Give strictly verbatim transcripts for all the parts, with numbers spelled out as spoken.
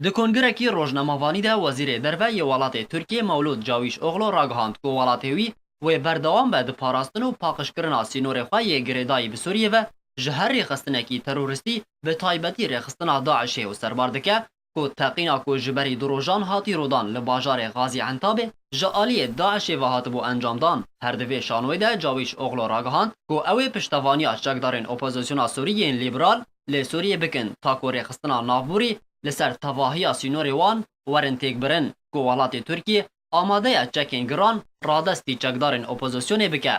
Di kongirekî rojnamevanî de Wezîrê Derve yê welatê Tirkiyê Mewlûd Cawîşoglu ragihand ku welatê wî wê berdewam be di parastin û paqijkirina sînorê xwe yê girêdayî bi Sûriyê ve ji her rêxistinekî terorîstî, bi taybetî rêxistina DAIŞê û serbar dike ku teqîna ku ji berî du rojan hatî rûdan li bajarê Xazî Entabê ji aliyê DAIŞê ve hatibû encamdan. Her di vê şanoyê de Cawîşoglu ragihand ku ew ê piştevaniya çekdarên opozisyona Sûrî yên lîberal lê Sûriyê bikin ta ku rêxistina navborî li ser tevahiya sînorê wan werin têkbirin, ku welatê Tirkiyê amade ye çekên giran radestî çekdarên opozisyonê bike,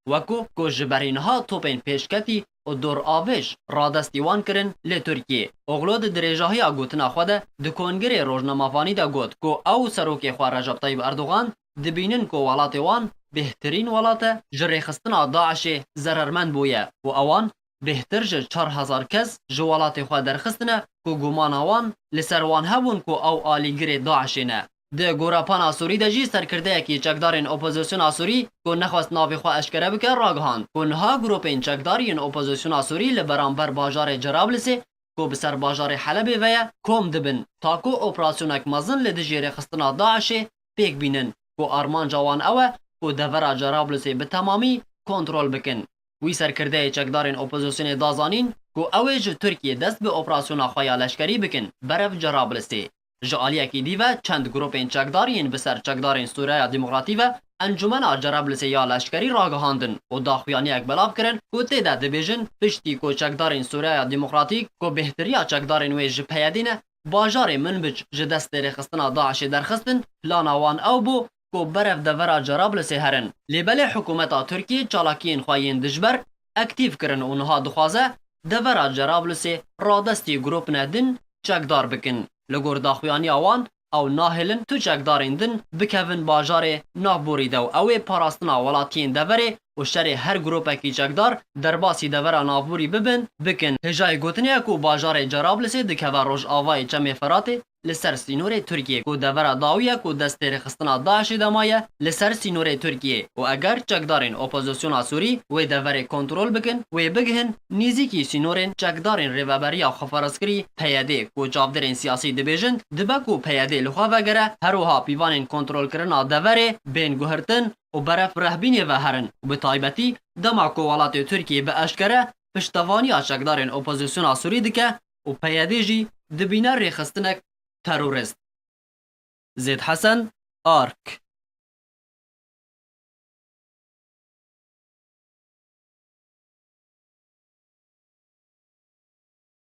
wekû ku ji berî niha topên pêşketî û doravêj radestî wan kirin li Tirkiyê. Oglu di dirêjahiya gotina xwe de di kongirê rojnamevanî de got ku ew û serokê xwe Recep Tayyip Erdogan dibînin ku welatê wan bêhtirîn welat e, ji rêxistina DAIŞê zerermend bûye û ewan bêhtir ji çar hezar kes ji welatê xwe derxistine ku gumana wan li ser wan hebûn ku ew alîgirê DAIŞê ne. Di gorepana Sûrî de jî serkirdeyekî çekdarên opozisyona Sûrî ku nexwest navê xwe eşkere bike ragihand ku niha grûpên çekdar yên opozisyona Sûrî li beramber bajarê Cerablisê ku bi ser bajarê Helebê ve ye, kom dibin, ta ku operasyonek mezin li dijî rêxistina DAIŞê pêk bînin, ku armanca wan ew e ku devera Cerablisê bi temamî kontrol bikin. Wî serkirdeyê çekdarên opozisyonê da zanîn ku ew ê ji Tirkiyê dest bi operasyona xwe ya leşkerî bikin berev Cerablisê. Ji aliyekî dî ve çend grûpên çekdar yên bi ser çekdarên Sûreya Demokratî ve Encûmena Cerablisê ya Leşkerî ragihandin û daxuyaniyek belav kirin ku tê de dibêjin, piştî ku çekdarên Sûreya Demokratîk ku bêhtiriya çekdarên wê ji PYDê ne, bajarê Minbic ji destê rêxistina DAIŞê derxistin, plana wan ew bû ku berev devera Cerablisê herin. Lê belê hikûmeta Tirkiyê çalakiyên xwe yên dijber aktîf kirin û niha dixwaze devera Cerablisê radestî grûpne din çekdar bikin. Li gor daxuyaniya wan, ew nahêlin tu çekdarên din bikevin bajarê navborî de û ew ê parastina welatiyên deverê û şerê her grûpekî çekdar derbasî devera navborî bibin, bikin. Hêjayê gotinê ye ku bajarê Cerablisê dikeve rojavayê Çemê Feratê, li ser sînorê Tirkiyê ku devera dawî ye ku destê rêxistina DAIŞê de maye, li ser sînorê Tirkiyê û eger çekdarên opozisyona Sûrî wê deverê kontrol bikin, wê bigihin nîzîkî sînorên çekdarên Rêveberiya Xweferazkirî PYDê ku çavdêrên siyasî dibêjin, dibe ku PYDê li xwe vegere, her wiha pîvanên kontrolkirina deverê bên guhertin û berev rehbînê ve herin û bi taybetî dema ku welatê Tirkiyê bi eşkere piştevaniya çekdarên opozisyona Sûrî dike û PYDê jî dibîne rêxistinek terorist. Zêd Hesen, Ark.